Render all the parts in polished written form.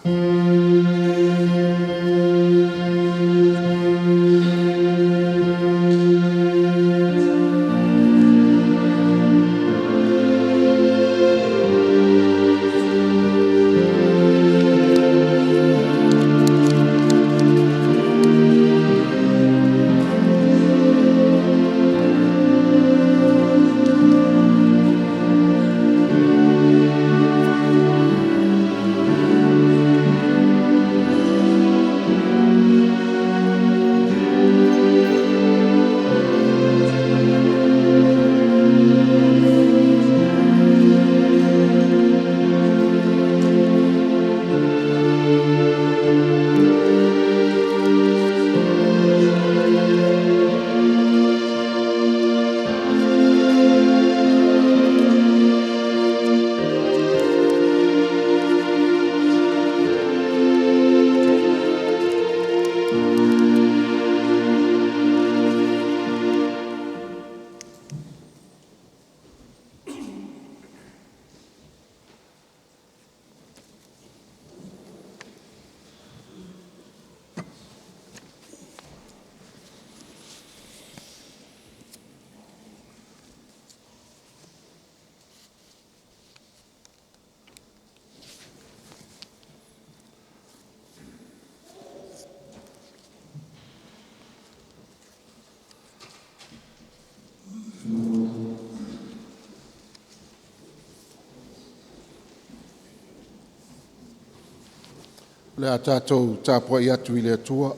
O le a tatou tapuai atu i le Atua.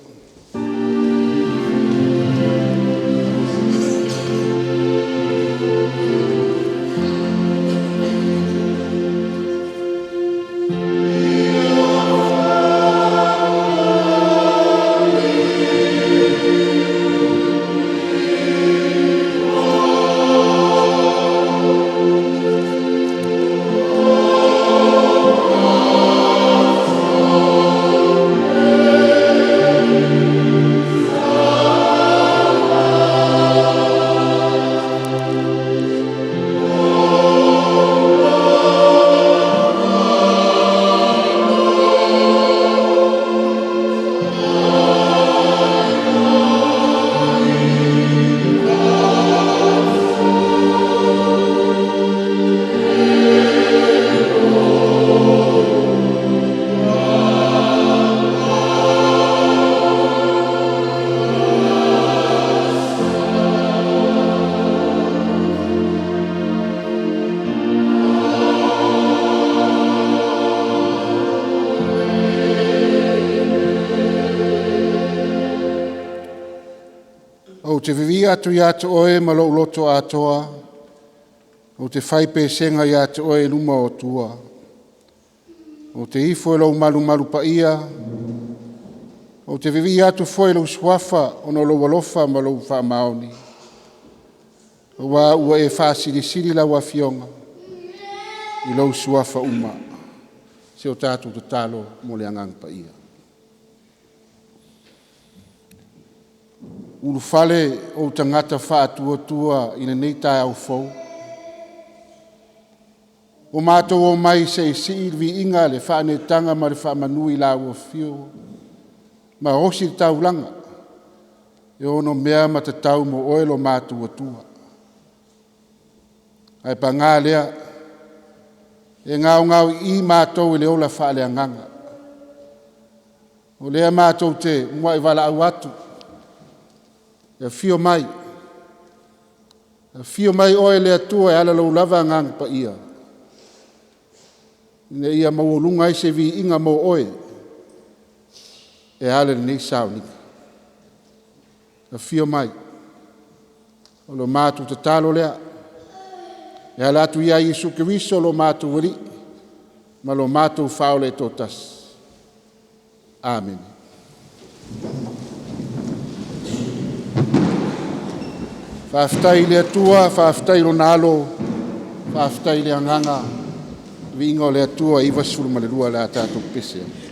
Ou te viviia atu ia te Oe ma lou loto atoa, ou te fai pesega ia te Oe i luma o Atua. Ou te ifo i lou malumalu paia, ou te viviia atu foi i lou Suafa ona o lou alofa ma lou faamaoni, auā ua e faasilisili lau Afioga i lou Suafa uma. Se o tatou tatalo mo le Agaga Paia. Ulufale ou tagata faatuatua i lenei taeao fou, ua matou omai se i sii le viiga, le faaneetaga ma le faamanu i Lau Afio ma osi le taulaga e onomea ma tatau mo Oe lo matou Atua. Ae paga lea, e gaogaoi'i matou i le ola faaleagaga. O lea matou te muai valaau atu, e afio mai, afio mai Oe le Atua e ala Lou lava Agaga Paia ina ia maualuga ai se viiga mo Oe e ala i lenei sauniga. Afio mai. O le matou tatalo lea e ala atu ia Iesu Keriso lo matou Alii ma lo matou Faaola e toatasi. Amene. Faafetai i le Atua, faafetai i Lona Alo, faafetai i le Agaga. Viiga o le Atua e 92 le a tatou pepese ai.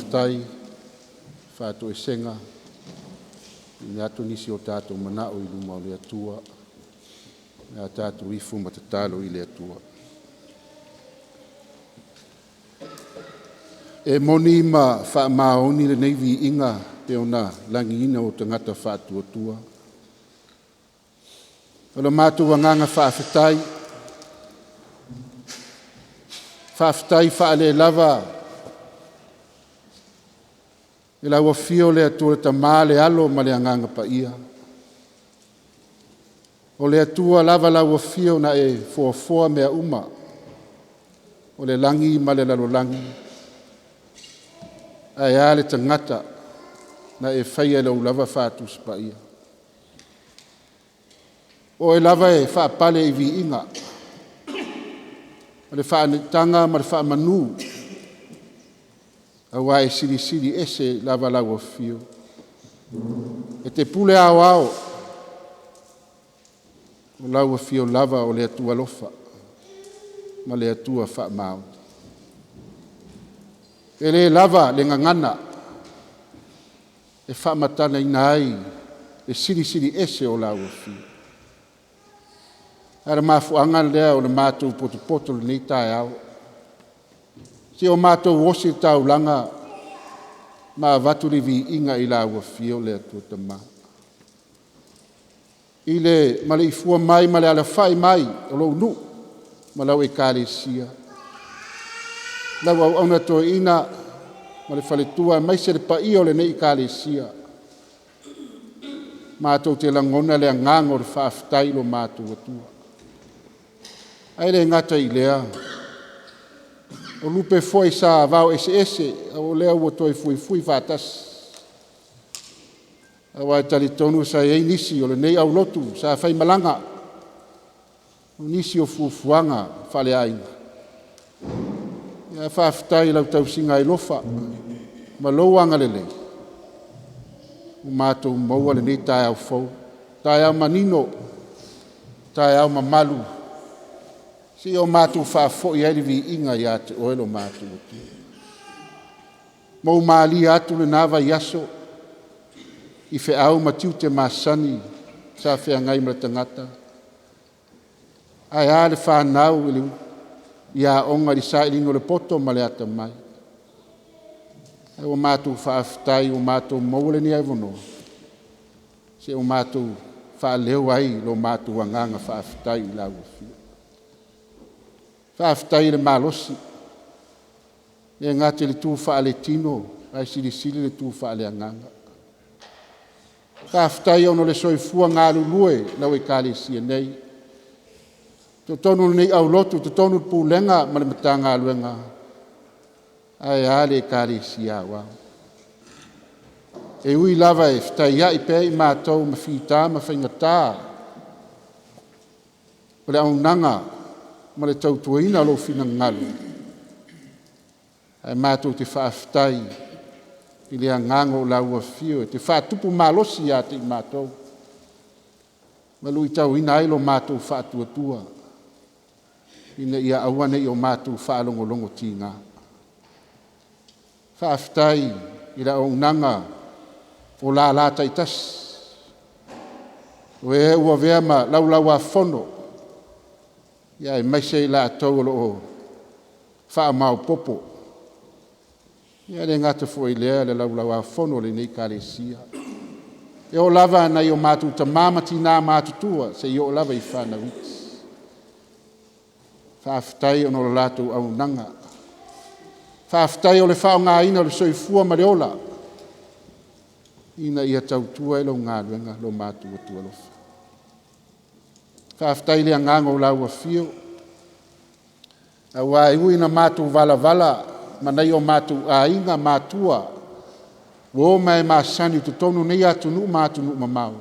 faafetai, faatoesega, tuuina atu nisi o tatou manao i luma o le Atua. O le a tatou ifo ma tatalo i le Atua. E moni ma faamaoni lenei viiga pe ona lagiina o tagata faatuatua. O le matou agaga faafetai, faafetai faalelava i lau afio o le Atua le Tama, le Alo ma le Agaga Paia. O le Atua lava lau afio na e foafoa mea uma, o le lagi ma le lalolagi, ae a le tagata na e faia i lou lava faatusi paia. O oe lava e faapale i viiga, o le faaneetaga ma le faamanu, aua e silisili ese lava lau afio. E te pule aoao, o lau afio lava o le Atua alofa ma le Atua faamaoni. E le lava le gagana e faamatalaina ai le silisili ese o lau afio. A o le mafuaaga lea o le matou potopoto i lenei taeao, se i matou osi le taulaga ma avatu le viiga i lau afio le Atua Tama. I le maleifua mai ma le alafai mai o lou nuu ma lau Ekalesia, lau auauna toeaina ma le faletua aemaise le paia o lenei Ekalesia, matou te lagona le agaga o le faafetai i lo matou Atua. Ae le gata i lea, o lupe foi sa vaoeseese a o lea ua toe fuifui faatasi. Aua e talitonu sa i ai nisi o lenei aulotu sa faimalaga, o nisi o fuafuaga faaleaiga. Ae faafetai i lau tausiga alofa ma lou agalelei ua matou maua lenei taeao fou, taeao manino, taeao mamalu, seia o matou faafoi ai le viiga ia te Oe lo matou Atua. Ua ou malie atu lena vaiaso i feau ma tiute masani sa feagai ma le tagata, ae a le fanau i aoga i le sailiga o le poto ma le atamai. Ae ua matou faafetai ua matou maua lenei avanoa seia o matou faaleo ai lo matou agaga faafetai i lau Afioga. Faafetai i le malosi, e le gata i le tu faale-tino ae silisili le tu faale-agaga. Faafetai ona o le soifua galulue i lau Ekalesia nei, i totonu o lenei aulotu, totonu o le Pulega ma le Matagaluega, ae a le Ekalesia Aoao. E ui lava e fetaiai pea i matou ma fita ma faigata o le auaunaga ma le tautuaina o lou finagalo, ae matou te faafetai i le agaga o lau Afio e te faatupu malosi ia te i matou ma luitauina ai lo matou faatuatua ina ia aua ne i o matou faalogologo tiga. Faafetai i le auaunaga o lala taitasi, o e ua avea ma laulauafono aemaise i latou o lo o faamaopoopo. E le gata foi i lea le Laulau-a-Fono a lenei Ekalesia. E oo lava i nai o matou tama ma tina matutua seia oo lava i fanau iti. Faafetai ona o le latou auaunaga. Faafetai o le faaaogaina o le soifua ma le ola ina ia tautua ai lau galuega lo matou Atua alofa. Faafetai i le agaga o lau Afio, aua e ui ina matou valavala ma nai o matou aiga matua ua o ma e masani i totonu o nei atunuu ma atunuu mamao,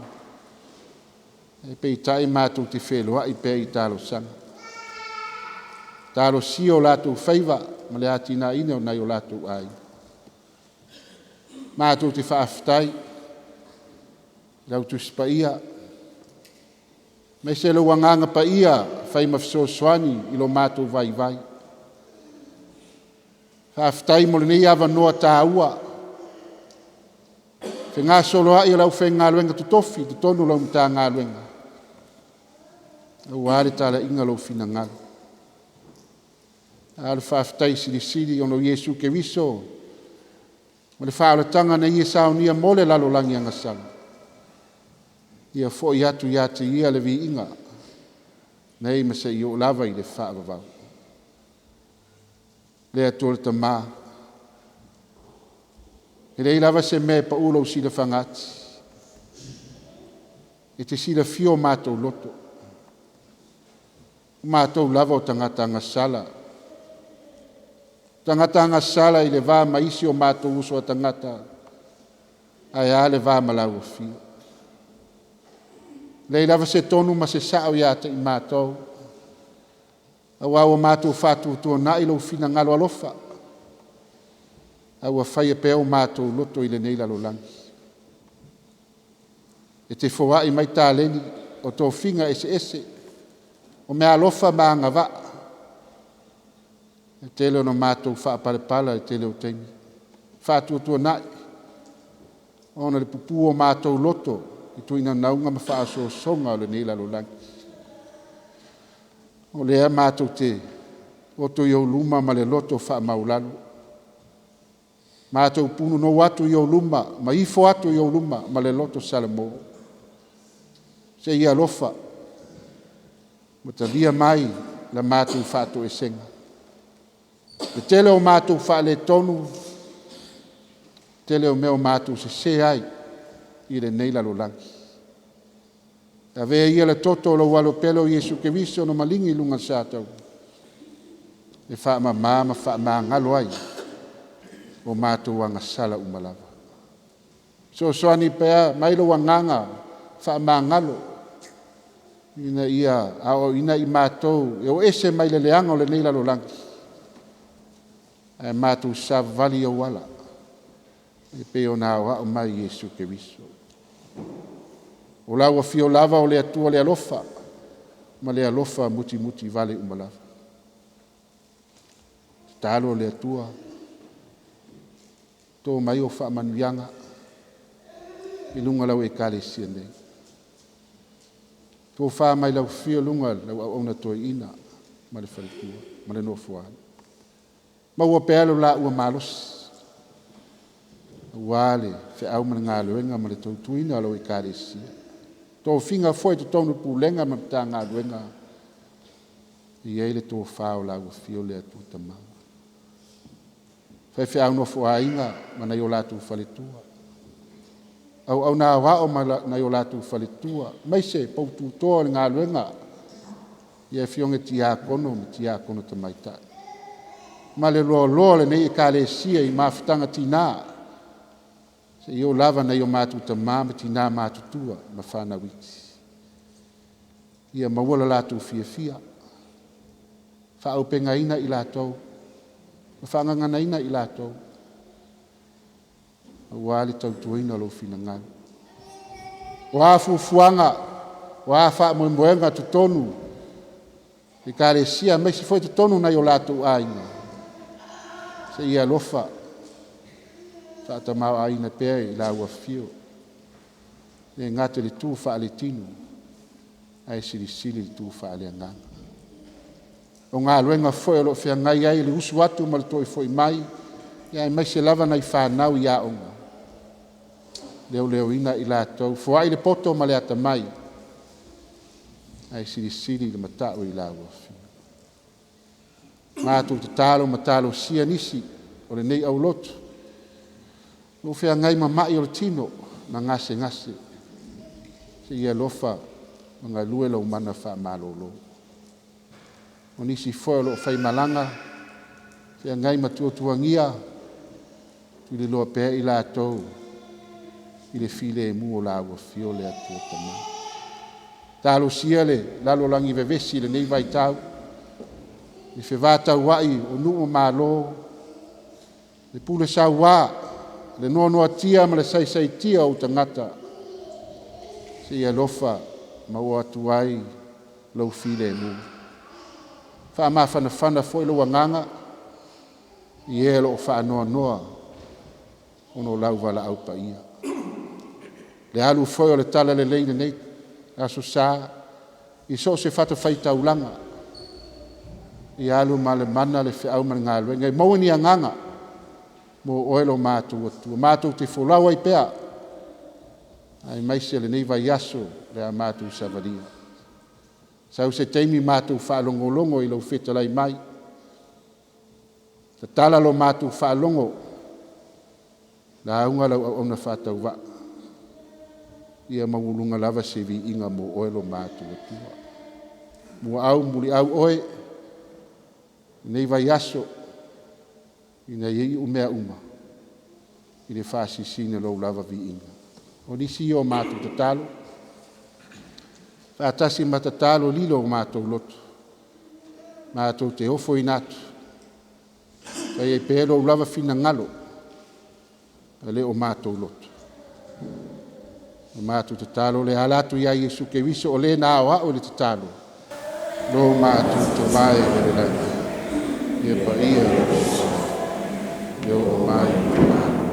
ae peitai matou te feiloai pea i talosaga, talosia o latou faiva ma le atinaeina o nai o latou aiga. Matou te faafetai i lau Tusi Paia, aemaise lou Agaga Paia e fai ma fesoasoani i lo matou vaivai. Faafetai mo lenei avanoa taua, fegasoloai o le aufaigaluega totofi i totonu o lau Matagaluega, aua le talaiga o lou finagalo. A o le faafetai silisili ona o Iesu Keriso ma le faaolataga na Ia saunia mo le lalolagi agasala, ia foi atu ia te Ia le viiga nei ma seia oo lava i le faavavau. Le Atua le Tama, e leai lava se mea e pau lou silafaga ati, e te silafia o matou loto, o matou lava o tagata agasala, tagata agasala i le va ma isi o matou uso a tagata, ae a le va ma lau Afio. E leai lava se tonu ma se sao ia te i matou, aua ua matou faatuatuanai lou finagalo alofa, a ua faia pea o matou loto i lenei lalolagi. E te foai mai taleni o tofiga eseese, o meaalofa ma agavaa, e tele ona matou faapalepala i le tele o taimi, faatuatuanai ona le pupū o matou loto i tuinanauga ma faaosoosoga o lenei lalolagi. O lea matou te oto i ou luma ma le loto faamaualalo, matou punonou atu i ou luma ma ifo atu i ou luma ma le loto salamo, se i alofa ma talia mai la matou faatoesega. Le tele o matou faaletonu, tele o mea o matou sese ai i lenei lalolagi. Avea ia le toto o lou Alo pele o Iesu Keriso na maligi i luga o le sataua e faamama ma faamagalo ai o matou agasala uma lava. Fesoasoani pea mai lou agaga faamagalo ina ia aoaoina i matou e o ese mai le leaga o lenei lalolagi, ae matou savavali i ou ala e pei ona aoao mai Iesu Keriso. O lau afio lava o le Atua le alofa ma le alofa mutimuti vale uma lava. Tatalo le Atua, to mai o faamanuiaga i luga lau Ekalesia nei. Tofa mai lau afio luga lau auauna toeaina ma le faletua ma le nofoaalo. Maua pea lo laua malosi, aua le feau ma le galuega ma le tautuaina o lau Ekalesia. Tofiga foi i totonu o pulega ma Matagaluega, e i ai le tofa o lau afio le Atua Tama. Faifeau nofoaiga ma nai o latou faletua, auauna aoao ma nai o latou faletua, aemaise poututoa o le galuega, ia afioga i tiakono ma tiakono tamaitai. Ma le loaloa o lenei Ekalesia i mafutaga tina, seia oo lava nai o matou tama ma tina matutua ma fanau iti. Ia maua lo latou fiafia, faaauupegaina i latou, ma faagaganaina i latou, aua le tautuaina o lou finagalo. O a fuafuaga, o a faamoemoega totonu Ekalesia, aemaise foi totonu nai o latou aiga, seia alofa faatamaoaigaina pea i lau afifio, le gata i le tu faaletino, ae silisili le tu faaleagaga. O galuega foi o lo o feagai ai le usu atu ma le toe foi mai, aemaise lava nai fanau i aoga, leoleoina i latou, foai le poto ma le atamai, ae silisili le matau i lau afio. Matou tatalo ma talosia nisi o lenei aulotu, o feagai ma mai o le tino ma gasegase, seia alofa ma galue lau mana faamalolo. O nisi foi o lo o faimalaga, feagai ma tuatuagia, tuliloa pea i latou i le filemu o lau afio le Atua Tama. Talosia le lalolagi vevesi i lenei vaitau, i fevatauai o nuu ma malo, le pule saua, le noanoatia ma le saisaitia o tagata, seia alofa maua atu ai lou filemu. Faamafanafana foi lou agaga I e o lo o faanoanoa ona o lau valaau paia. Le alu foi o le Talalelei i lenei Aso Sa i so o se fatafaitaulaga, ia alu ma le mana le feau ma le galuega e maua ni agaga mo oe lo matou Atua. Matou te folau ai pea aemaise lenei vaiaso le a matou savalia. Sau se taimi matou faalogologo i lou fetalai mai, tatala lo matou faalogo, lauga lau auauna faatauvaa, ia maualuga lava se viiga mo oe lo matou Atua. Muaau muliau oe lenei vaiaso ina ia iu mea uma i le faasilisiliina o lou lava viiga. O nisi ia o matou tatalo, faatasi ma tatalo lilo o matou loto, matou te ofoina atu, fai ai pea lou lava finagalo, e le o matou loto. O matou tatalo le ala atu ia Iesu Keriso o le na aoao i le tatalo, lo matou Tama e i le lagi, ia paia lou igoa, ia oo mai lou Malo,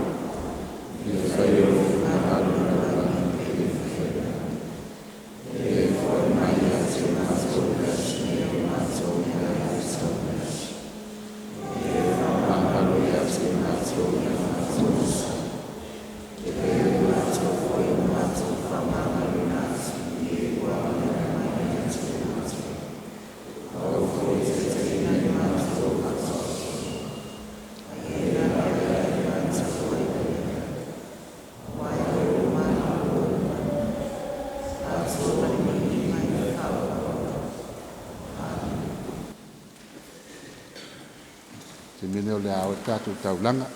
ia faia lou finagalo i le lalolagi e pei ona fai i lagi. Ia e foai mai ia te matou i le aso nei a matou meaai e tatau i le aso. Ia e faamagalo ia te matou i a matou sa, e pei o matou foi ua matou faamagaloina atu i e ua agaia mai ia te matou. Aua foi e te taitaiina i matou i le taotoga, ae ia ave ai matou mai le lē. Aua e lou le Malo le mana, atoa ma le viiga i le faavauvauga. Amene. Taimi lenei o le a ao ai le tatou taulaga.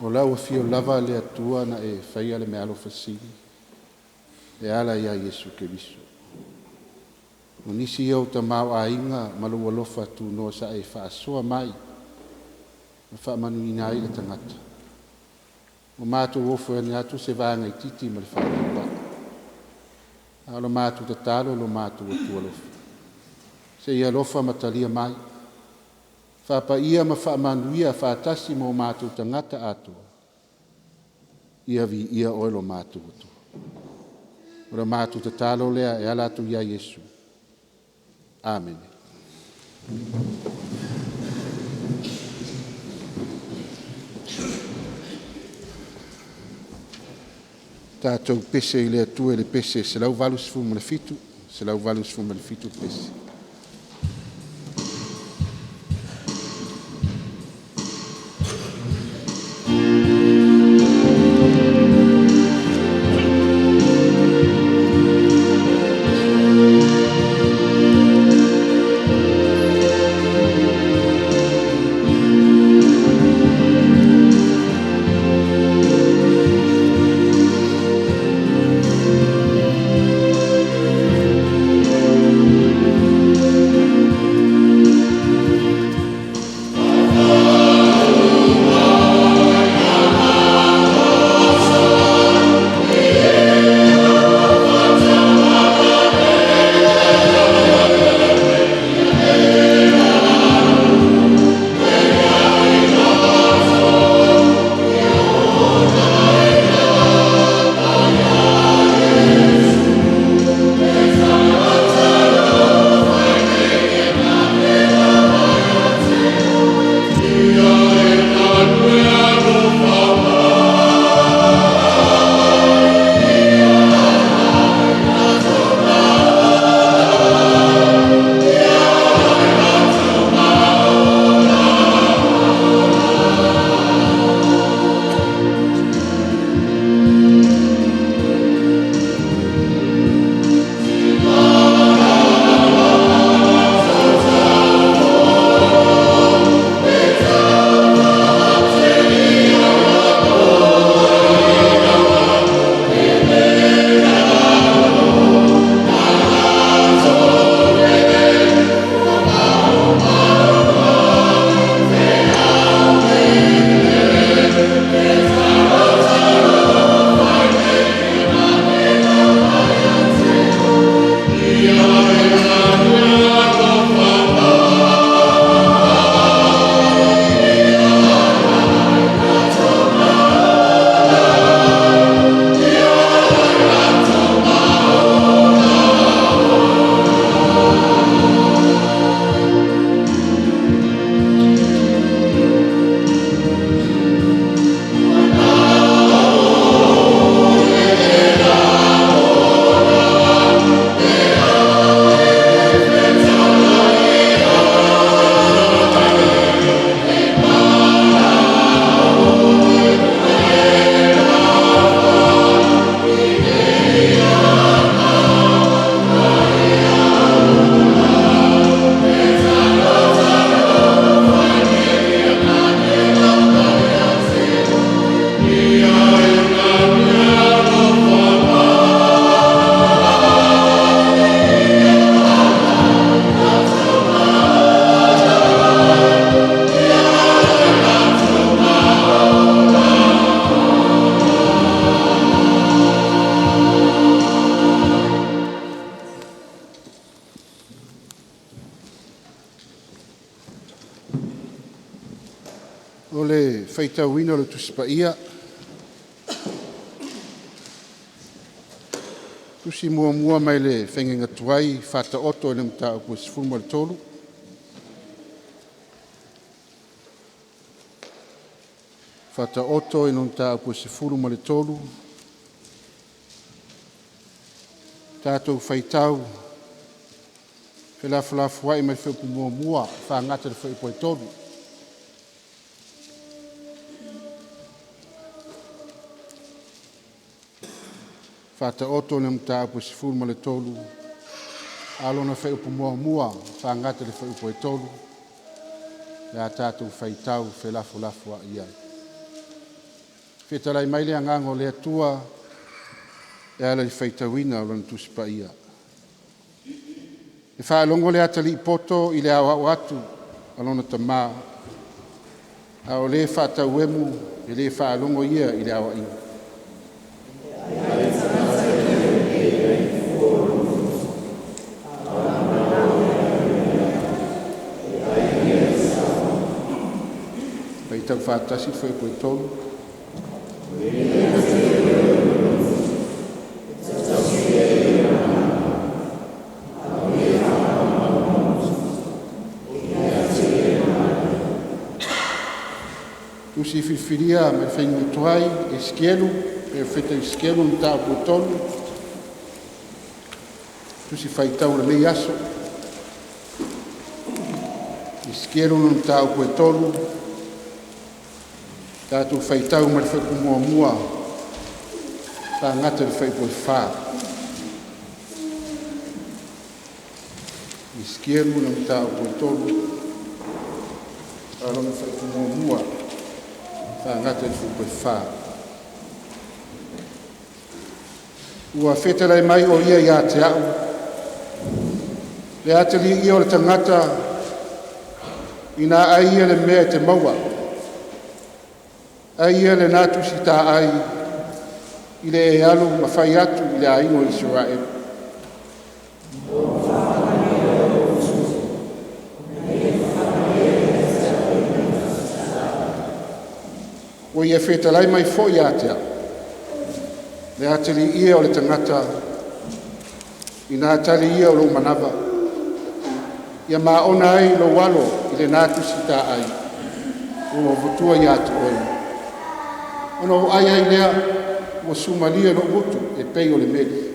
O lau afio lava le Atua na e faia le meaalofa sili e ala ia Iesu Keriso. O nisi ia o tamaoaiga ma lou alofa tunoa sa e faasoa mai ma faamanuiina ai le tagata. Ua matou ofo ane atu se vaega itiiti ma le faatauvaa. A o le matou tatalo lo matou Atua alofa. Se i alofa ma talia mai. Faapaia ma faamanuia faatasi ma o matou tagata atoa. Ia viia oe lo matou Atua. O le matou tatalo lea e ala atu ia Iesu. Amene. Tatou pese i le Atua i le pese 187, 187 pese. faitauina o le Tusi Paia. Tusi muamua mai le Faiga Tuai Faataoto i le Mataupu e 13. Faataoto i le Mataupu e 13. Tatou faitau felafolafoai mai le fuaiupu 1 faagata le fuaiupu e 3. Faataoto le Mataupu e 13 a lona fuaiupu 1 faagata le fuaiupu e 3, le a tatou faitau felafolafoai ai. Fetalai mai le Agaga o le Atua e ala i le faitauina o Lona Tusi Paia. E faalogo le atalii poto i le aoao atu a lona tamā, a o le faatauemu e le faalogo ia i le aoaiga. Faitau faatasi le fuaiupu e 3. Tusi Filifilia ma le Faiga Tuai Esikielu, Perofeta Esikielu Mataupu e 3, Tusi Faitau o lenei aso. Esikielu Mataupu e 3, tatou faitau mai le fuaiupu 1 faagata le fuaiupu e 4. Esikielu Mataupu e 3, a lona fuaiupu 1 faagata le fuaiupu e 4. Ua fetalai mai o ia ia te a'u, le atalii ia o le tagata, ina ai ia le mea e te maua, ai ia lena tusitaai i le e alu ma fai atu i le aiga o Isaraelu. Ua ia fetalai mai foi ia te a'u, le atalii ia o le tagata, ina tali ia o lou manava, ia maona ai lou alo i lena tusitaai ua ou avatua ia te oe, ona ou ai ai lea ua sumalia lou gutu e pei o le meli.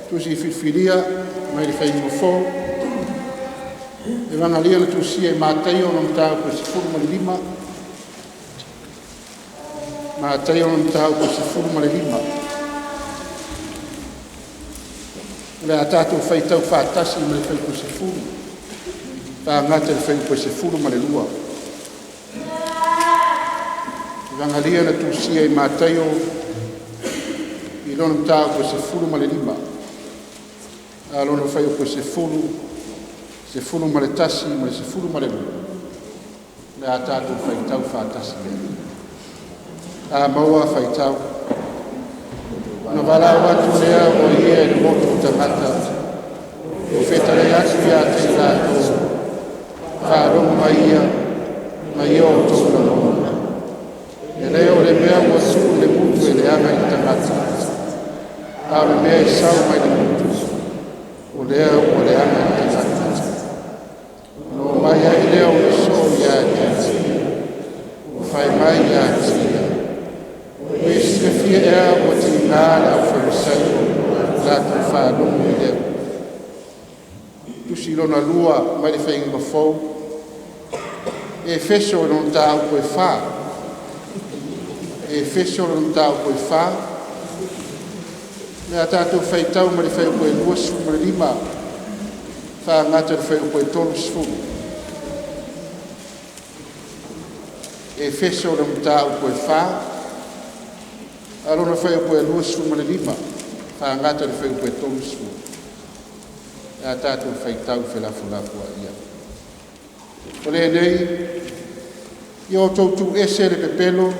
Tusi Filifilia mai le Faigauga Fou, Evagalia na tusia e Mataio lona mataupu e 15, Mataio lona mataupu e 15. O le a tatou faitau faatasi mai le fuaiupu 10 faagata i le fuaiupu e 12. Evagalia na tusia i Mataio i lona mataupu e 15, a lona fuaiupu e 10, 11 ma le 12, le a tatou faitau faatasi ai. A maua faitau. Ona valaau atu lea o ia i le motu o tagata, ua fetalai atu ia te i latou, faalogo mai ia, ma ia outou lagona. E le o le mea ua tuu i le gutu e leaga i le tagata, a o le mea e sau mai le gutu, o lea ua leaga i le tagata. Ona oo mai ai lea o le soo ia te ia, ua fai mai ia te ia, “Ua e silafia ea ua tiga le aufaivasaio i latou faalogo i lea?” Tusi lona lua mai le Faigauga Fou, Efeso lona mataupu e 4. Efeso lona mataupu e 4. O le a tatou faitau mai le fuaiupu e 25 faagata i le fuaiupu e 30. Efeso lona mataupu e 4, a lona fuaiupu e 25 faagata i le fuaiupu e 30. O le a tatou faitau felafolafoai ai. O lenei Ia outou tuuese le pepelo,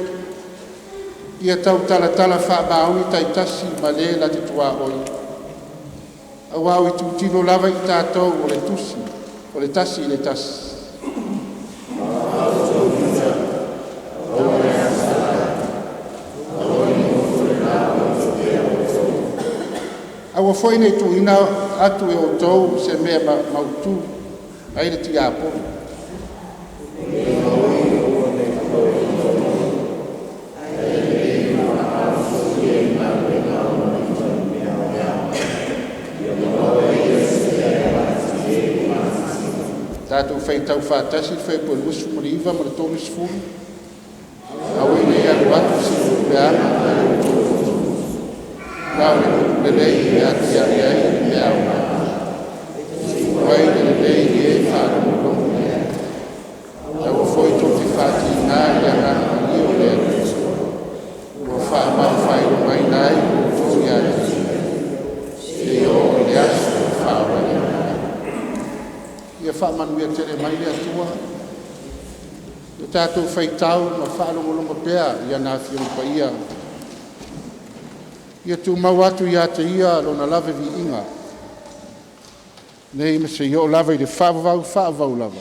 ia tautalatala faamaoni taitasi ma le na te tuaoi, auā o itutino lava i tatou o le tusi o le tasi i le tasi. Aua foi ne i tuuina atu e outou se mea e mautu ai le tiapolo. Tatou faitau faatasi le fuaiupu 29 ma le 30. Aua ne i alu atu se upu leaga mai lo outou gutu, na o le upu lelei e atiae ai i mea aoga, e tumu ai le lelei i e faalogologo i ai. Aua foi tou te faatiga i le Agaga Paia o le Atua, ua faamaufaailogaina ai outou ia te Ia, seia oo i le aso e faaolaina ai. Ia faamanuia tele mai le Atua i le tatou faitau ma faalogologo pea i ana Afioga Paia. Ia tumau atu ia te Ia Lona lava viiga, nei ma seia oo lava i le faavavau, faavavau lava.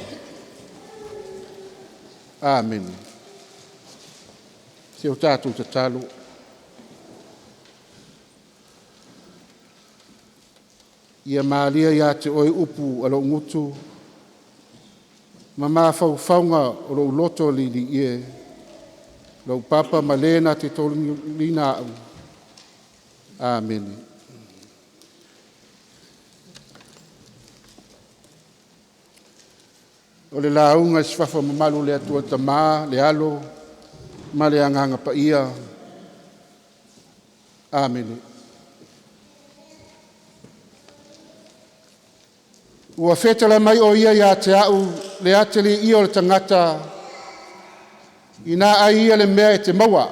Amene. Se o tatou tatalo. Ia malie ia te oe upu a lou gutu ma mafaufauga o lou loto liilii e, lou papa ma le na te toliina au. Amene. O le lauga i suafa mamalu o le Atua Tama, le Alo ma le Agaga Paia. Amene. Ua fetalai mai o Ia ia te a'u le ataliia o le tagata, inā ai ia le mea e te maua.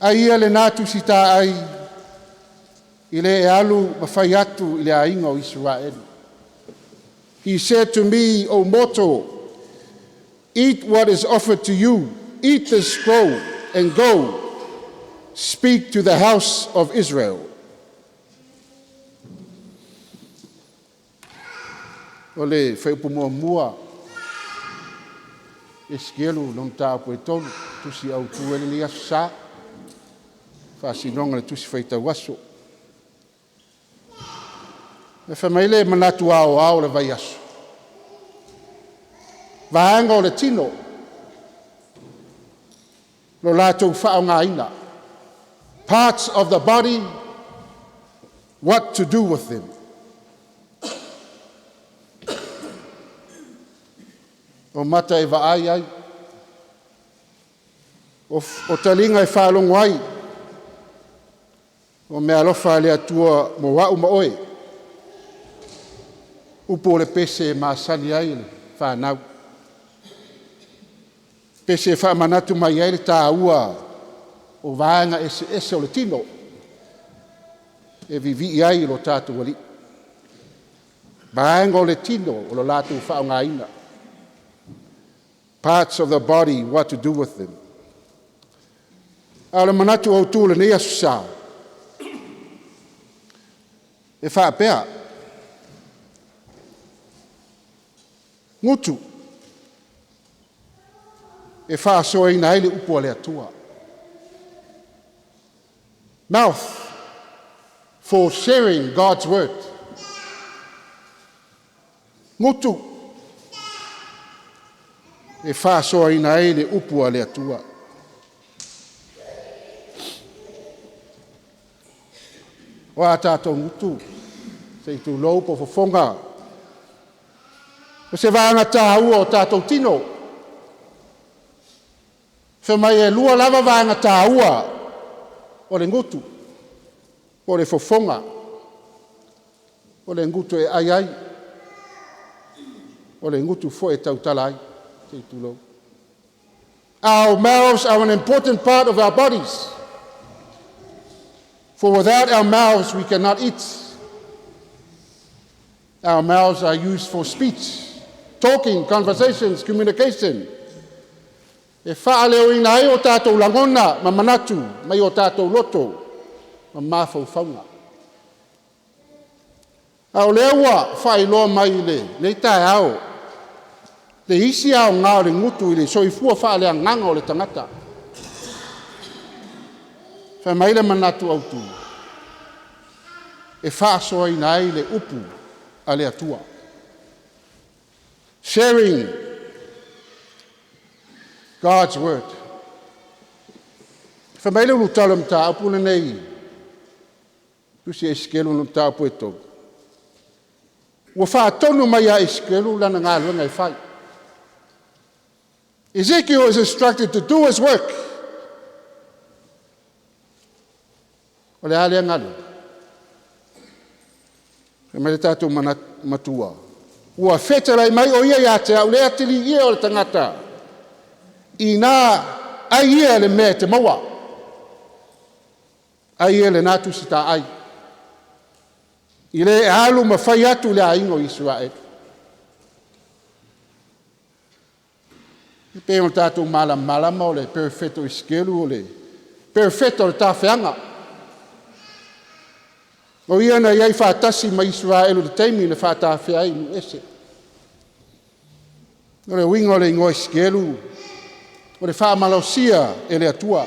Ai ia lenā tusitaai i le e alu ma fai atu i le aiga o Isaraelu. He said to me, O mortal, eat what is offered to you, eat this scroll and go speak to the house of Israel. O le fuaiupu muamua, Esikielu lona mataupu e tolu, tusi autu ai lenei aso Sa, faasinoga o le tusi faitau aso. E fai mai le manatu aoao o le vaiaso, vaega o le tino, lo latou faaaogaina. Parts of the body, what to do with them. O mata e vaai ai, o taliga e faalogo ai, o meaalofa a le Atua mo a'u ma oe, upu o le pese e masani ai le fanau. Pese e faamanatu mai ai le tāua o vaega eseese o le tino e vivii ai lo tatou Alii. Vaega o le tino o lo latou faaaogaina. Parts of the body, what to do with them. A o le manatu autu o lenei aso Sa, e faapea, gutu e faasoaina ai le upu a le Atua. Mouth for sharing God's word. Gutu e faasoaina ai le upu a le Atua. O a tatou gutu, se i tulou po o fofoga, o se vaega tāua o tatou tino. Fai mai e lua lava vaega tāua o le gutu, po o le fofoga, o le gutu e ai ai, o le gutu foi e tautala ai, se i tulou. Our mouths are an important part of our bodies. For without our mouths, we cannot eat. Our mouths are used for speech. Talking, conversations, communication. E faaleoina ai o tatou lagona ma manatu mai o tatou loto ma mafaufauga. A o lea ua faailoa mai i lenei taeao le isi aoga o le gutu i le soifua faaleagaga o le tagata. Fai mai le manatu autu, e faasoaina ai le upu a le Atua. Sharing God's word. Fai mai le ulutala o le mataupu lenei, tusi Esekelu na mataupu e 3. Ua faatonu mai ia Esekelu lana galuega e fai. Ezekiel is instructed to do his work. O le a lea galuega? Fai mai le tatou matua, ua fetalai mai o ia ia te au le atili ia o le tagata, ina ai ia le mea e te maua. Ai ia lena tusi taai. I le alu ma fai atu le aiga o Isaraelu. E pei o tatou malamalama o le perofeta o Esekelu o le perofeta o le tafeaga. O ia na i ai faatasi ma Isaraelu i le taimi na faatafea ai i nuu ese. O le uiga o le igoa Esekelu, o le faamalosia e le Atua.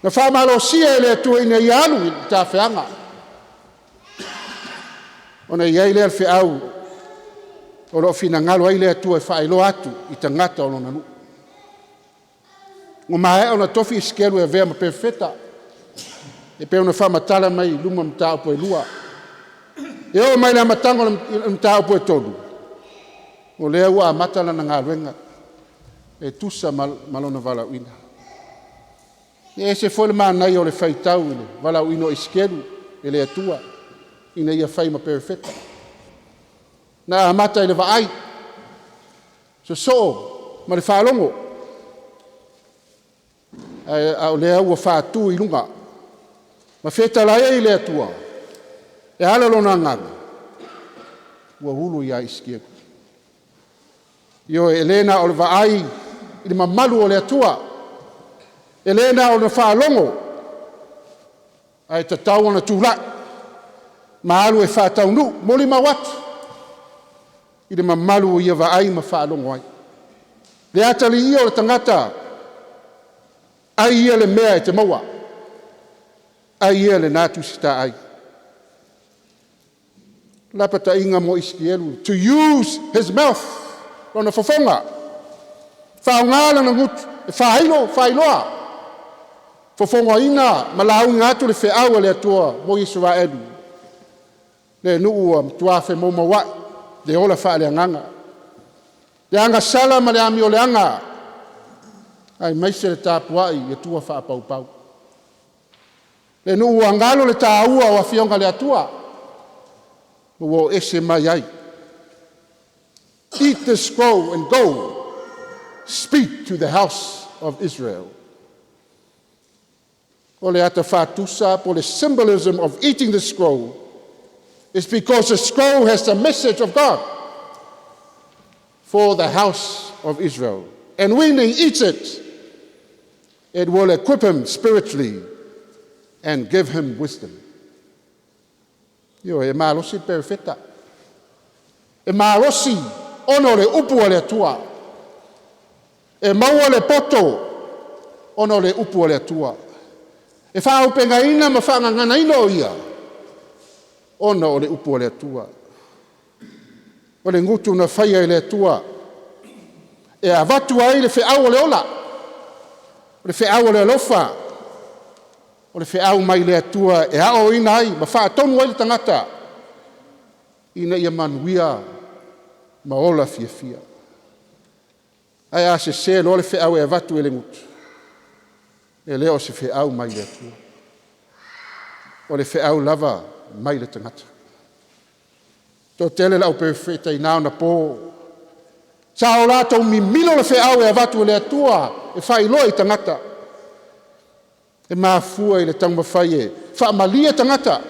Na faamalosia e le Atua ina ia alu i le tafeaga. Ona i ai lea o le feau o lo o finagalo ai le Atua e faailoa atu i tagata o lona nuu. Ua maea ona tofi Esekelu e avea ma perofeta, e pei ona faamatala mai i luma mataupu e 2. E oo mai le amataga o le mataupu e 3, o lea ua amata lana galuega e tusa ma lona valaauina. E ese foi le manaia o le faitau i le valaauina o Esekelu e le Atua ina ia fai ma perofeta. Na amata i le vaai, sosoo ma le faalogo, a o lea ua faatu i luga ma fetalai ai le Atua, e ala lona agaga, ua ulu ia Esekelu. Ioe, e le na o le vaai i le mamalu o le Atua, e le na o le faalogo, ae tatau ona tulai ma alu e faataunuu, molimau atu i le mamalu o ia vaai ma faalogo ai. Le ataliia o le tagata, ai ia le mea e te maua, ai ia lena Tusi Taai. Lapataiga mo Esekielu, to use his mouth, lona fofoga, faaaoga lona gutu e faailo, faailoa, fofogaina ma lauga atu le feau a le Atua mo Isaraelu, le nuu ua matua femoumouai, le ola faaleagaga, le agasala ma le amioleaga, aemaise le tapuai i Atua faapaupau. Le nuu ua galo le tāua o Afioga a le Atua, ua o ese mai ai. Eat the scroll and go, speak to the house of Israel. O le ata fatusa po le symbolism of eating the scroll is because the scroll has the message of God for the house of Israel. And when he eats it, it will equip him spiritually and give him wisdom. Ioe, e malosi le perofeta. E malosi ona o le upu a le Atua. E maua le poto ona o le upu a le Atua. E faaaupegaina ma faagaganaina o ia ona o le upu a le Atua. O le gutu na faia e le Atua e avatu ai le feau o le ola, o le feau o le alofa, o le feau mai le Atua e aoaoina ai ma faatonu ai le tagata ina ia manuia ma ola fiafia. Ae a sese loa le feau e avatu e le gutu, e le o se feau mai le Atua. O le feau lava mai le tagata. Toatele le au perofeta i na ona po, sa o latou mimilo le feau e avatu e le Atua e faailoa i tagata. E mafua i le taumafai e faamalie tagata,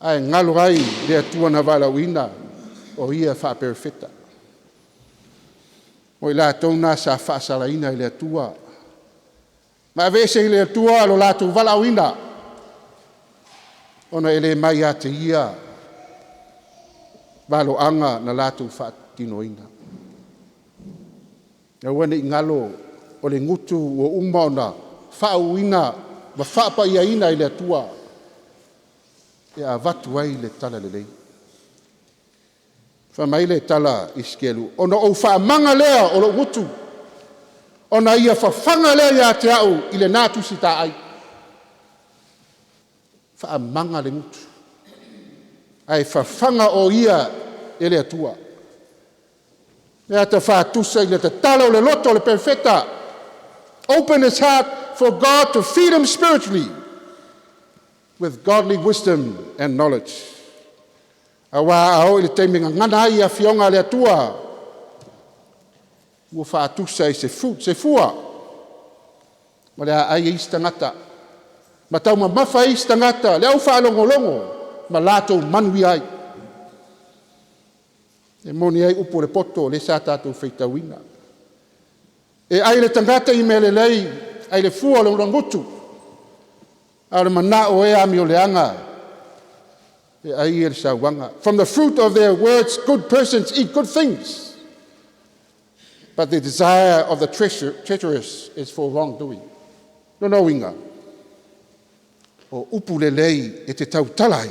ae galo ai le Atua na valaauina. O ia faaperofeta. O i latou na sa faasalaina e le Atua ma aveese i le Atua lo latou valaauina, ona e le mai ia te Ia valoaga na latou faatinoina. Aua ne i galo o le gutu ua uma ona faauuina ma faapaiaina e le Atua e avatu ai le Talalelei. Fai mai le tala i Isikelu, ona ou faamaga lea o lou gutu, ona ia fafaga lea ia te au i lena Tusi Taai. Faamaga le gutu, ae fafaga o ia e le Atua. E ata faatusa i le tatala o le loto o le perofeta. Open his heart for God to feed him spiritually with godly wisdom and knowledge. Auā a oo i le taimi e gagana ai Afioga a le Atua, ua faatusa i se fruit, se fua, o le a ai e isi tagata, ma taumamafa ai isi tagata, le au faalogologo ma latou manuia ai. E moni ai upu a le poto lea sa tatou faitauina. E ai le tagata i mea lelei, ai le fua o lona gutu, a o le manao o e amioleaga e ai e le sauaga. From the fruit of their words, good persons eat good things, but the desire of the treacherous is for wrongdoing. Lona uiga, o upu lelei e te tautala ai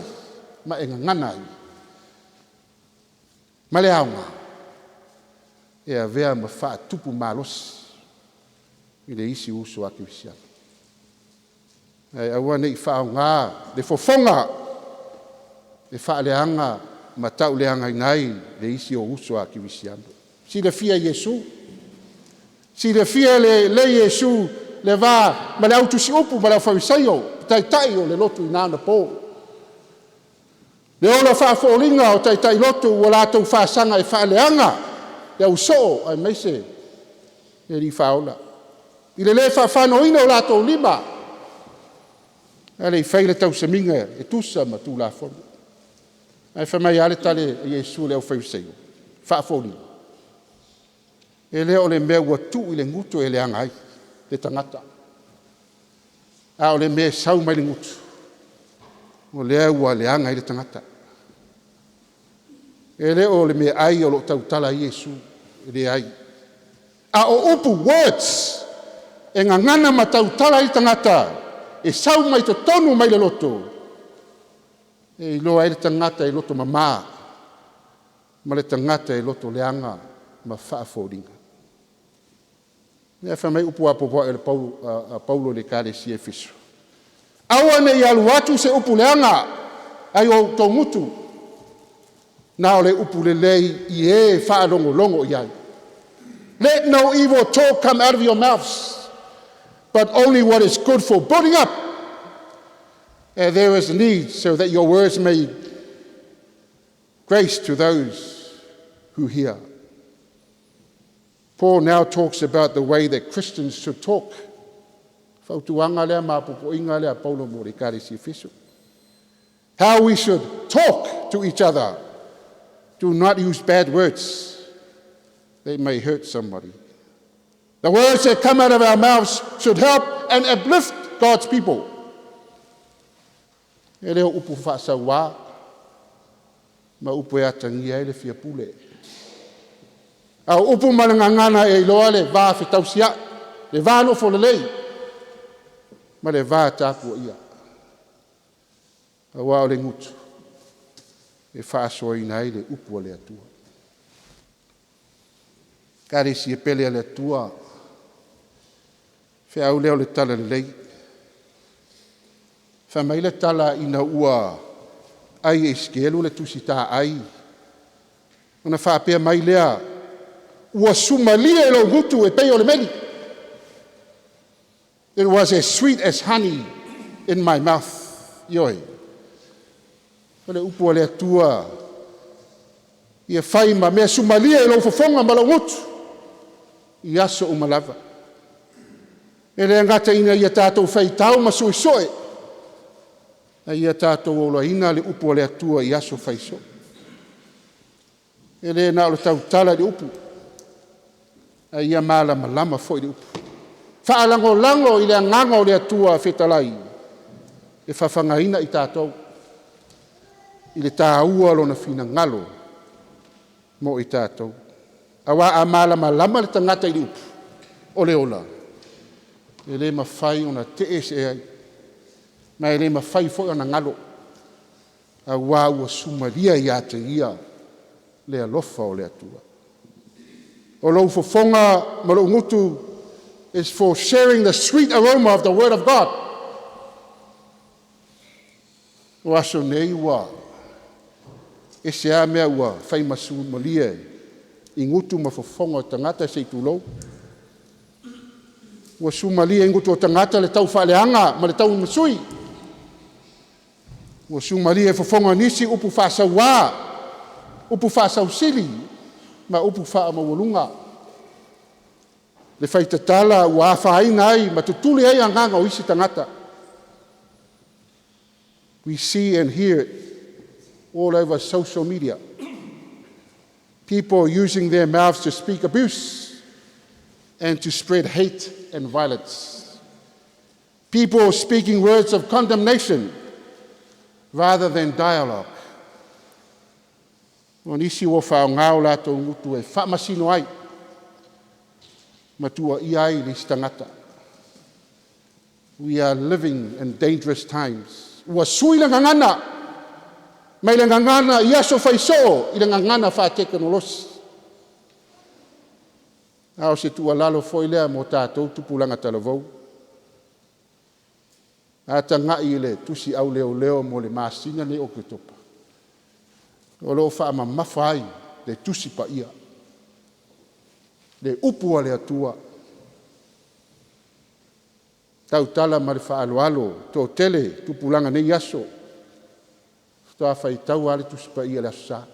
ma e gagana ai, ma le aoga e avea ma faatupu malosi i le isi uso a kerisiano. Ae aua ne i faaaogā le fofoga e faaleaga ma tauleagaina ai le isi ou uso a kerisiano. Silafia e Iesu, silafia e lelei e Iesu le va ma le au tusiupu ma le aufarisaio, taitai o le lotu i na ona po. Le ola faafoliga o taitai lotu ua latou fasaga e faaleaga le ausoo aemaise le Alii Faaola. I le le faafanoina o latou lima, ae le i faia le tausamiga e tusa ma Tulafono. Ae fai mai lava le tali a Iesu i le aufaifaarisaio faafoliga, e le o le mea ua tuu i le gutu e leaga ai le tagata, a o le mea e sau mai le gutu, o lea ua leaga ai le tagata. E le o le meaai o lo o tautala ai Iesu, e leai. A o upu, words, e gagana ma tautala ai le tagata, e sau mai totonu mai le loto, e iloa ai le tagata e loto mama ma le tagata e loto leaga ma faafoliga. Lea fai mai upu apoapoai a Paulo i le Ekalesia i Efeso. Aua ne i alu atu se upu leaga ai o outou gutu, na o le upu lelei i e faalogologo i ai. Let no evil talk come out of your mouths, but only what is good for building up, as there is need, so that your words may grace to those who hear. Paul now talks about the way that Christians should talk. Fautuaga lea ma apoapoaiga lea a Paulo mo le Ekalesia Efeso. How we should talk to each other. Do not use bad words. They may hurt somebody. The words that come out of our mouths should help and uplift God's people. E le o upu faasauā ma upu e atagia ai le fia pule. A o upu ma le gagana e iloa le va fetausiai, le va nofo lelei, ma le va tapuaia. Auā o le gutu e faasoaina ai le upu a le Atua. Ekalesia pele a le Atua, feau lea o le Talalelei. Fai mai le tala ina ua ai e Isikelu le Tusi Taai, ona faapea mai lea, ua sumalie lou gutu e pei o le meli. It was as sweet as honey in my mouth. Ioe. O le upu a le Atua, ia fai ma mea sumalie i lou fofoga ma lou gutu, i aso uma lava. E le gata ina ia tatou faitau ma suesue, a ia tatou olaina le upu a le Atua i aso fai soo. E le na o le tautala i le upu, ae ia malamalama foi i le upu. Faalagolago i le Agaga o le Atua fetalai, e fafagaina i tatou i le taua o Lona finagalo mo i tatou. Aua a malamalama le tagata i le upu o le ola, e le mafai ona tee ese ai, ma e le mafai foi ona galo, aua ua sumalia ia te ia le alofa o le Atua. O lou fofoga ma lou gutu is for sharing the sweet aroma of the word of God. O aso nei ua ese lava mea ua fai ma sumalia i gutu ma fofoga o tagata se i tulou. Ua sumalia i gutu o tagata le taufaaleaga ma le taumasui. Ua sumalia i fofoga o nisi upu faasaua, upu faasausili ma upu faamaualuga. Le faitatala ua afaina ai ma tutuli ai agaga o isi tagata. We see and hear it all over social media. People using their mouths to speak abuse and to spread hate and violence. People speaking words of condemnation rather than dialogue. O nisi ua faaaoga o latou gutu e faamasino ai ma tuuaia ai le isi tagata. We are living in dangerous times. Ua sui le gagana, mai le gagana i aso faisoo i le gagana faatekonolosi. A o se tuualalo foi lea mo tatou tupulaga talavou. A tagai i le tusi auleoleo mo le masina lenei o Oketopa, o lo o faamamafa ai le Tusi Paia, le upu a le Atua. Tautala ma le faaaloalo, toatele tupulaga nei aso faatoa faitau lava le Tusi Paia i le Aso Sa.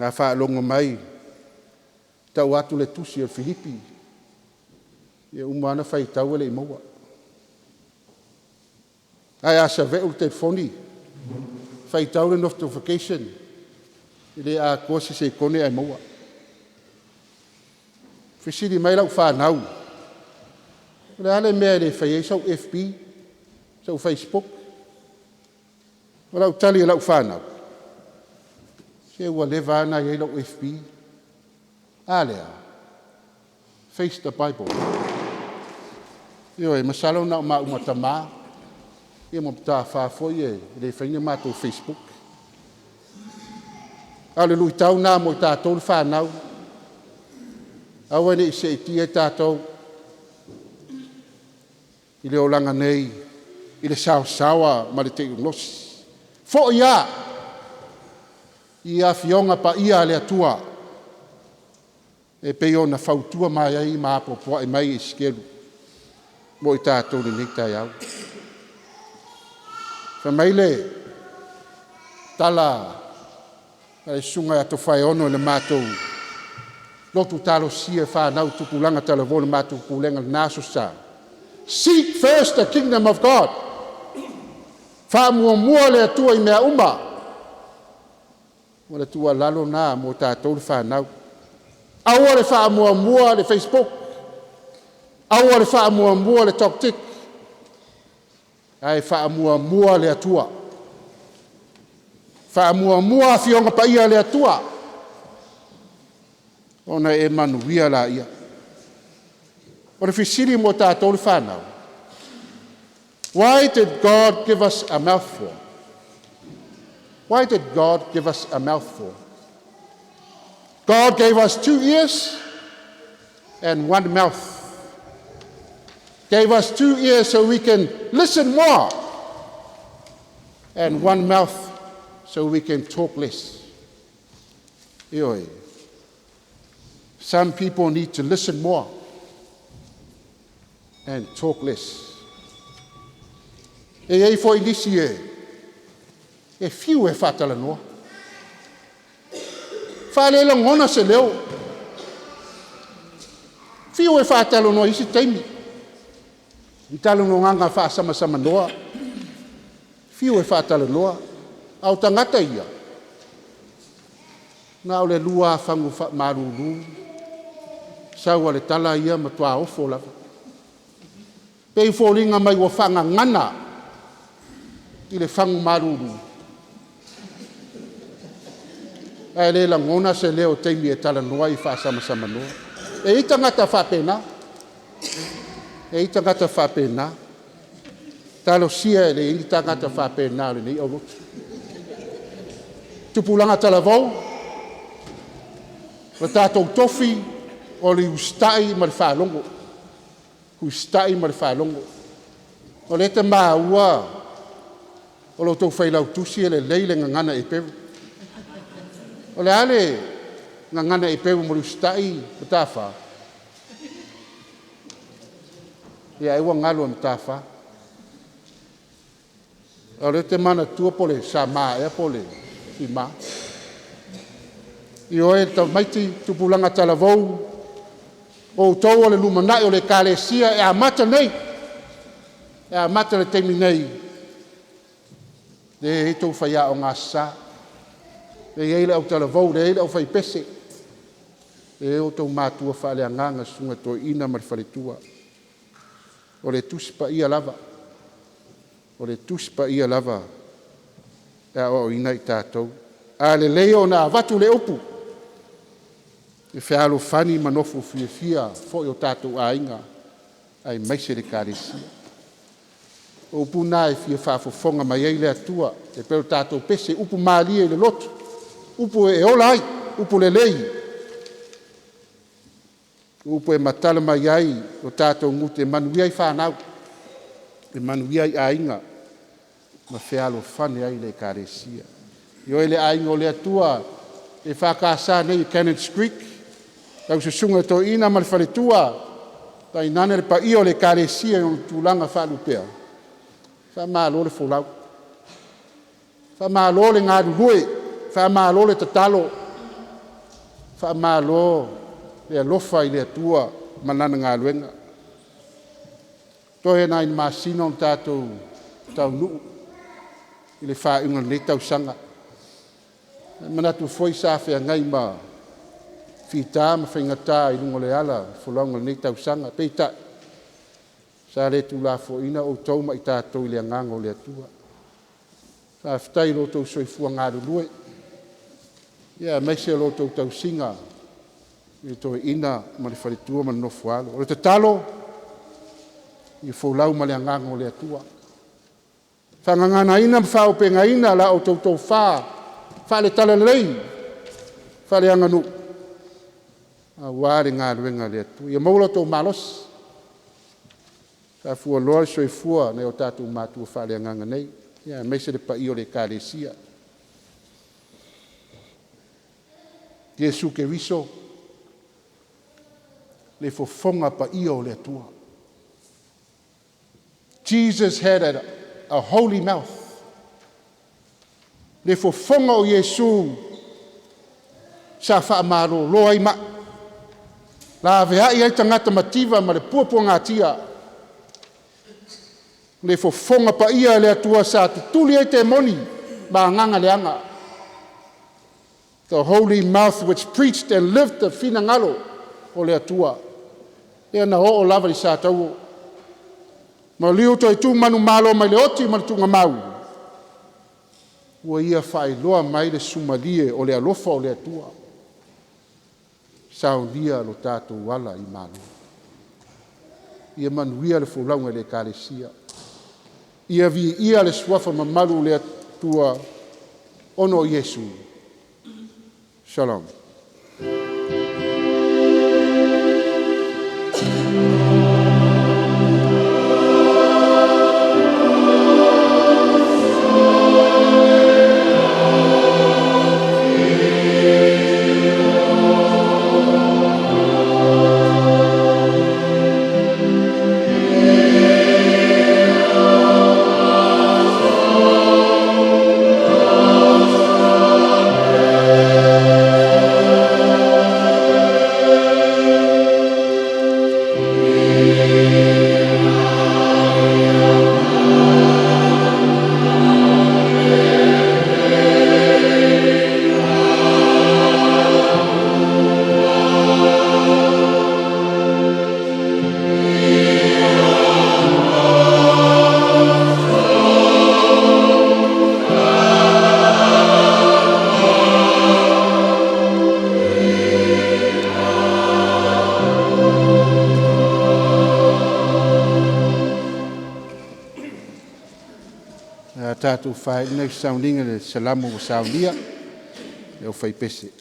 A faalogo mai tau atu le tusi a Filipi, ia uma lava ona faitau e le i maua. Ae a saveu le telefoni faitau le notification, e le atoa se sekone ae maua. Fesili mai lau fanau, o le a le mea e le fai ai sau FB, sau Facebook? O lau tali i lau fanau, se ua leva lava ona i ai lau FB. A lea, face the Bible. Ioe, masalo na o maua ma tama ia ma mataafa foi e le fai ni matou Facebook. A o le luitau lena mo i tatou le fanau, aua ne i seetia tatou i le olaga nei i le saosaoa ma le tekonolosi. Foi lava i Afioga Paia a le Atua e pei ona fautua mai ai ma apoapoai mai e Isikelu mo i tatou i lenei taeao. Fai mai le tala a le Susuga ia Tofaeono i le matou lotu talosia fanau tupulaga talavou i le matou pulega i lena Aso Sa, seek first the kingdom of God. Faamuamua le Atua i mea uma. O le tuualalo lena mo tatou le fanau. Aua le faamuamua le Facebook, aua le faamuamua le TikTok, ae faamuamua le Atua. Faamuamua Afioga Paia a le Atua, ona e manuia laia. O le fesili mo tatou le fanau, why did God give us a mouth for? Why did God give us a mouth for? God gave us two ears and one mouth. Gave us two ears so we can listen more, and one mouth so we can talk less. Ioe. Some people need to listen more and talk less. E i ai foi nisi e fiu e faatalanoa. Faalelagona se leo. Fiu e faatalanoa i isi taimi. I talanoaga faasamasamanoa. Fiu e faatalanoa. A o tagata ia, Na o le lua lava fagu faamalulu, sau lava o le tala ia, matua ofo lava. E pei e foliga mai ua faagagana i le fagu malulu, ae le lagona se leo i taimi e talanoa ai faasamasamanoa. E i ai tagata faapena, e i ai tagata faapena. Talosia e leai ni tagata faapena o lenei aulotu. Tupulaga talavou, o tatou tofi o le usitai ma le faalogo, usitai ma le faalogo. O lea e te maua o lo outou Failautusi e lelei le gagana Eperu. O le a le gagana Eperu mo le usitai, Mataafa? Ia ai ua galo e Mataafa. A o lea ou te manatua po o le Sama ea po o le Fima. Ioe, tamaiti, tupulaga talavou, o outou o le lumanai o le Ekalesia e amata nei, e amata i le taimi nei, lea e i ai tou faiaoga Aso Sa, lea e i ai le autalavou, lea e i ai le aufaipese, lea e i ai outou matua faaleagaga, susuga i le toeaina ma le faletua. O le Tusi Paia lava, o le Tusi Paia lava e aoaoina i tatou. A lelei ona avatu le upu e fealofani ma nofo fiafia foi o tatou aiga aemaise le Ekalesia. O upu na e fia faafofoga mai ai le Atua, e pei o le tatou pese, upu malie i le loto, upu e ola ai, upu lelei, upu e matala mai ai o tatou gute e manuia ai fanau, e manuia ai aiga ma fealofani ai le Ekalesia. Ioe le aiga o le Atua EFKS nei i Cannons Creek, lau Susuga i le Toeaina ma le faletua, tainane le paia o le Ekalesia i ona tulaga faalupea, faamalo le folau, faamalo le galulue, faamalo le tatalo, faamalo le alofa i le Atua ma Lana galuega. Toe nai masina ona tatou taunuu i le faaiuga o lenei tausaga. E manatu foi sa feagai ma fita ma faigata i luga o le ala o le folauga i lenei tausaga, peitai, sa le tuulafoaiina outou ma i tatou i le agaga o le Atua. Faafetai i lo outou soifua galulue, aemaise o lo outou tausiga i le toeaina ma le faletua ma le nofo a alo. O le tatalo, ia folau ma le agaga o le Atua, faagaganaina ma faaauupegaina la outou tofa faale-Talalelei, faaleaganuu aua le galuega a le Atua. Ia maua lo outou malosi e faafualoa le soifua o nai o tatou matua faaleagaga nei, aemaise le paia o le Ekalesia. Iesu Keriso, le fofoga paia o le Atua. Jesus had a holy mouth. Le fofoga o Iesu sa faamalolo ai mai, laveai ai tagata mativa ma le puapuagatia. Le fofoga paia a le Atua sa tutuli ai temoni ma agaga leaga. The holy mouth which preached and lived the finagalo o le Atua. Lea na oo lava i satauro, maliu toe tu manumalo mai le oti ma le tuugamau, ua ia faailoa mai le sumalie o le alofa o le Atua, saunia lo tatou ala i malo. Ia manuia le folauga i le Ekalesia. Ia viia le suafa mamalu o le Atua ona o Iesu. Shalom. tatou faaiuina i se sauniga i le Salamo ua saunia e le aufaipese.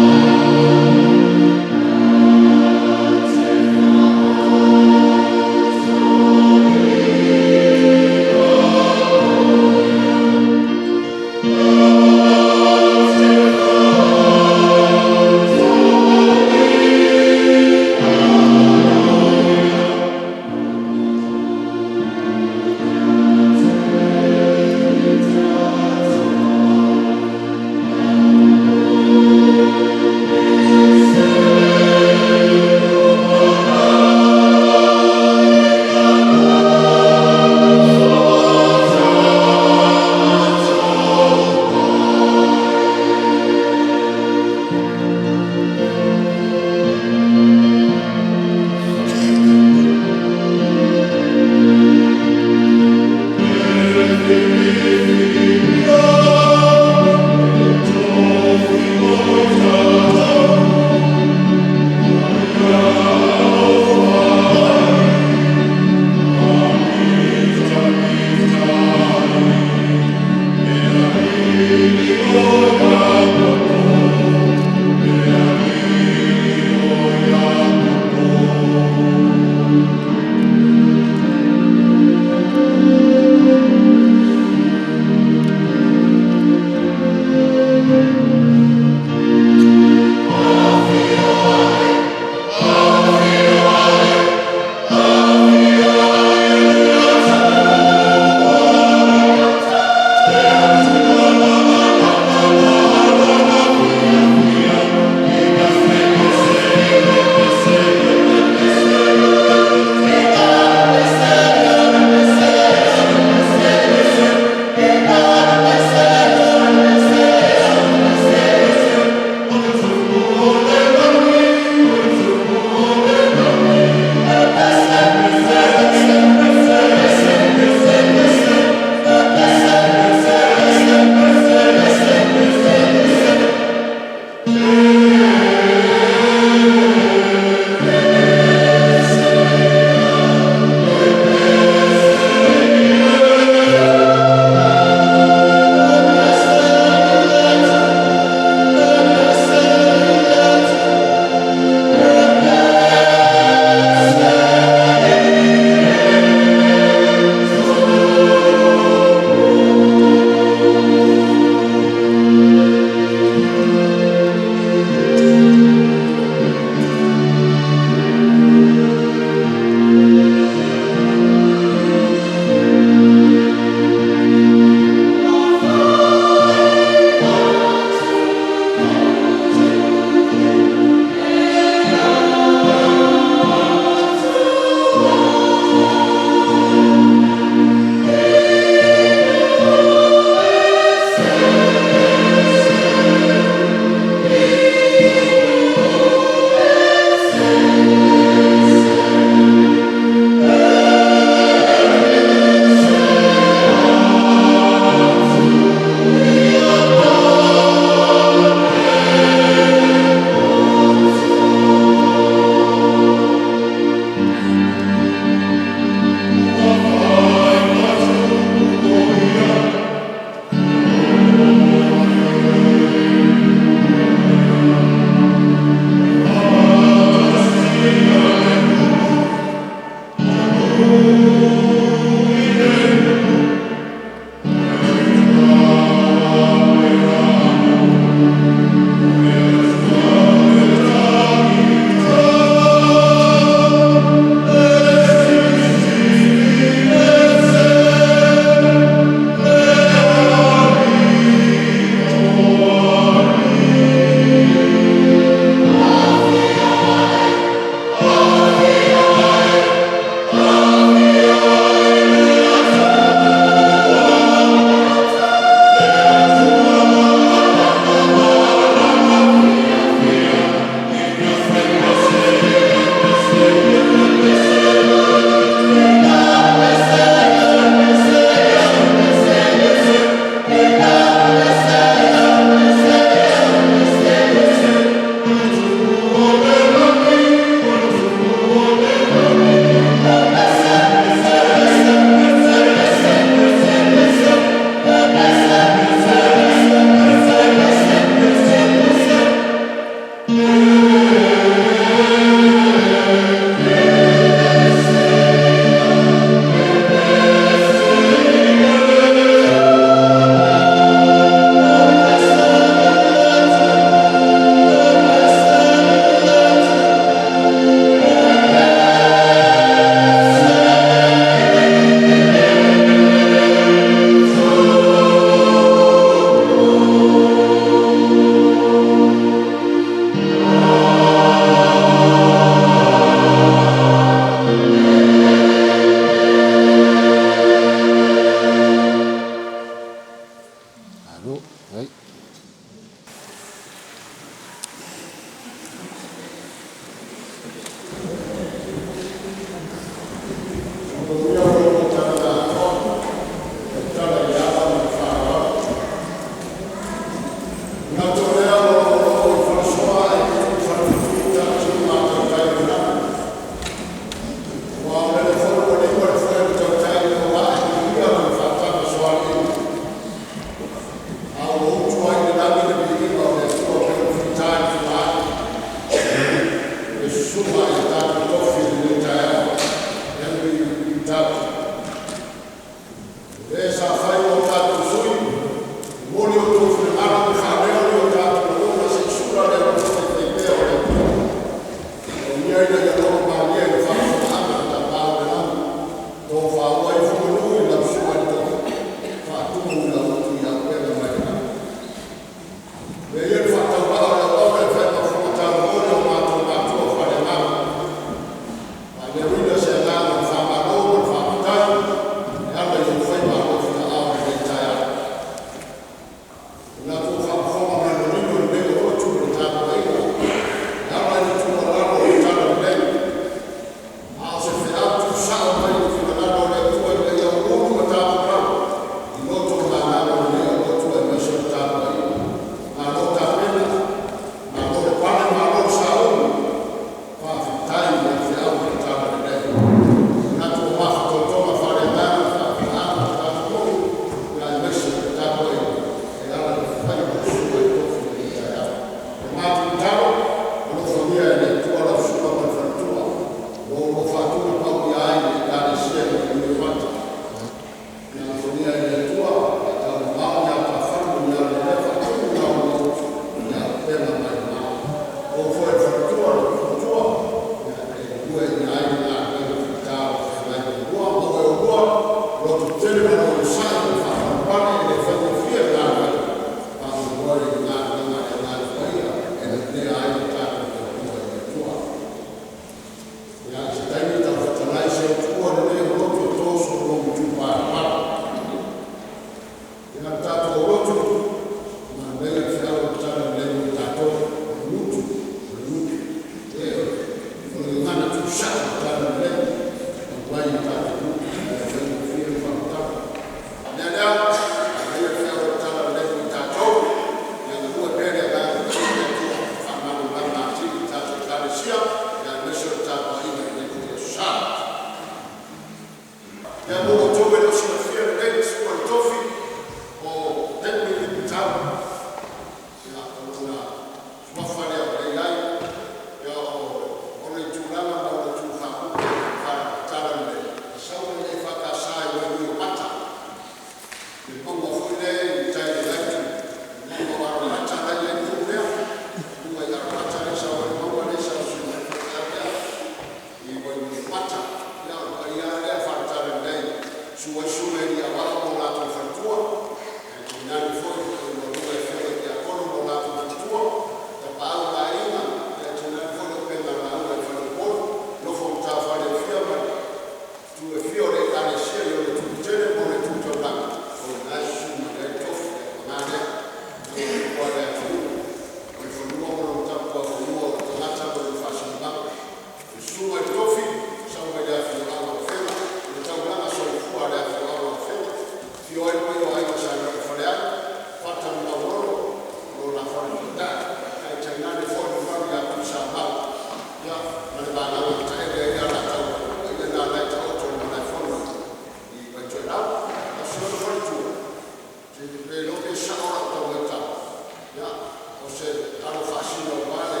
masina aua le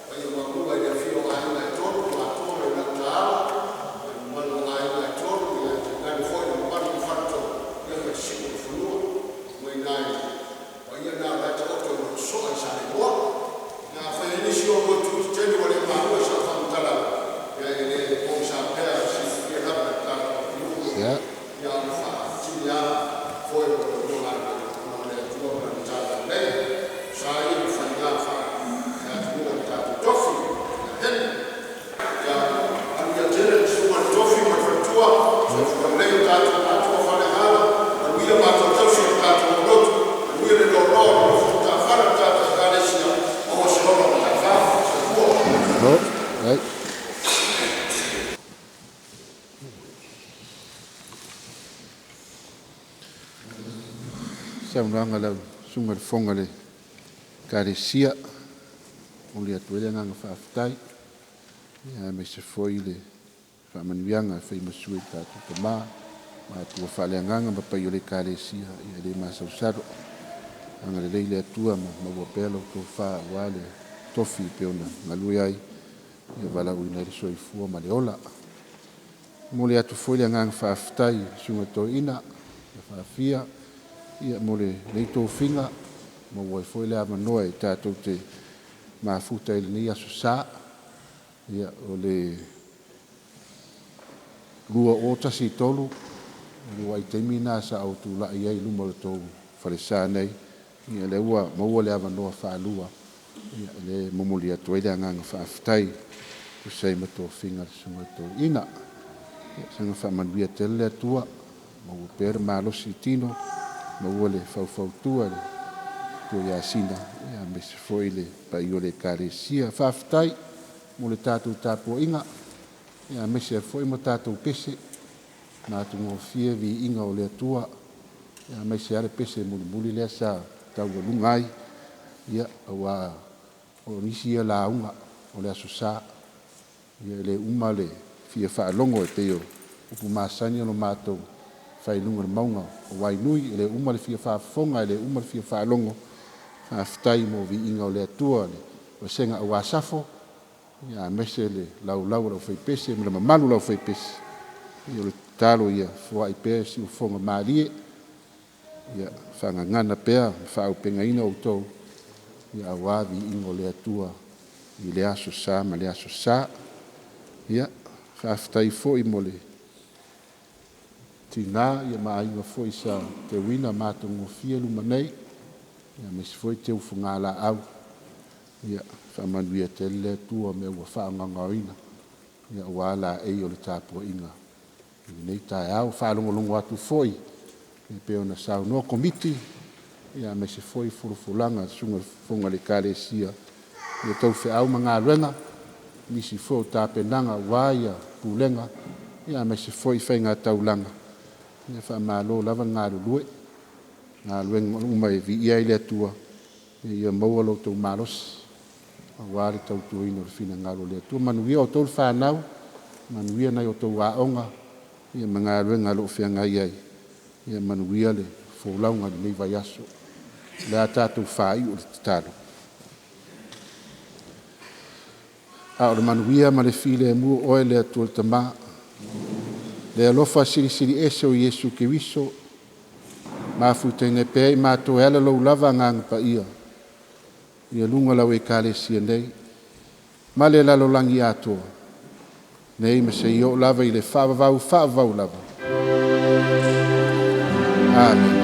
paia maualuga i le afio o Aiga e Tolu, Matuato le Gautaala, ma le mamalu o Aiga e Tolu, ae tainane foi le mamalu i le Faletolu ma le Siuolefanua. O paia na o lea e taoto i le soa i Saleimoa. Afai e i ai nisi o oulua e tetele ua le maua i sau faamatalaga, ia e le pogisa pea, e silafia lava e le tatou atunuu o lo o faatini lava foe o la outou galuega ona o le Atua ma Lana talalelei. O sa ia ma faiga faale-atunuu o le tatou tofi ia Henry. Ia manuia tele le susuga i le tofi ma le faletua, soifua lelei o tatou matua faaleagaga, manuia matua tausi o le tatou aulotu, manuia le loaloa o le nofo a matafale o le tatou Ekalesia, maua se ola mataifa. Soifua. Saunoaga a lau Susuga i le Fofoga o le Ekalesia. E momoli atu ai le agaga faafetai aemaise foi le faamanuiaga e fai ma sui o le tatou Tama, matua faaleagaga ma paia o le Ekalesia, e le masalosalo. Agalelei le Atua ma maua pea lau tofa aua le tofi e pei ona galue ai, ia valaauina ai le soifua ma le ola. E momoli atu foi le agaga faafetai i le Susuga i le Toeaina ia Faafia mo lenei tofiga, ua maua ai foi le avanoa e tatou te mafuta ai i lenei Aso Sa. Ia, o le 2013, o le uluai taimi lena sa ou tulai ai i luma o le tou falesa nei, ia lea ua maua le avanoa faalua, ia lea e momoli atu ai le agaga faafetai e tusa ai ma tofiga a le Susuga i le Toeaina. Ia saga faamanuia tele le Atua, maua pea le malosi i tino, maua le faufautua i le Matua ia Sina, aemaise foi le paia o le Ekalesia. Faafetai mo le tatou tapuaiga, aemaise ai foi ma tatou pese matagofie viiga o le Atua, aemaise lava le pese mulimuli lea sa taualuga ai, ia, aua o nisi ia lauga o le Aso Sa, e le uma le fia faalogo e pei o upu masani ona matou fai i luga o le mauga o Wainui, e le uma le fia faafofoga, e le uma le fia faalogo. Faafetai mo viiga o le Atua, le vasega aua Safo, aemaise le laulau a le aufaipese ma le mamalu o le aufaipese. Ia o le tatalo ia foai pea siufofoga malie, ia faagagana pea ma faaauupegaina outou aua viiga o le Atua i le Aso Sa ma le Aso Sa. Ia, faafetai foi mo le tina ma aiga foi sa teuina matagofie luma nei, aemaise foi teu fugalaau. Ia faamanuia tele le Atua mea ua faagaogaoina aua laei o le tapuaiga i lenei taeao. Faalogologo atu foi e pei ona saunoa Komiti, aemaise foi folafolaga a le Susuga i le Fofoga o le Ekalesia i a outou feau ma galuega, nisi foi o tapenaga aua pulega, aemaise foi faigataulaga. Ia faamalo lava le galulue, galuega uma e viia ai le Atua, ia maua lo outou malosi aua le tautuaina o le finagalo o le Atua. Manuia outou le fanau, manuia nai o outou aoga ma galuega o lo o feagai ai. Ia manuia le folauga i lenei vaiaso. O le a tatou faaiu i le tatalo. A o le manuia ma le filemu o oe le Atua le Tama, le alofa silisili ese o Iesu Keriso, mafutaina ai pea i matou e ala lou lava Agaga Paia, ia luga o lau Ekalesia nei, ma le lalolagi atoa, nei ma seia oo lava i le faavavau faavavau lava. Amene.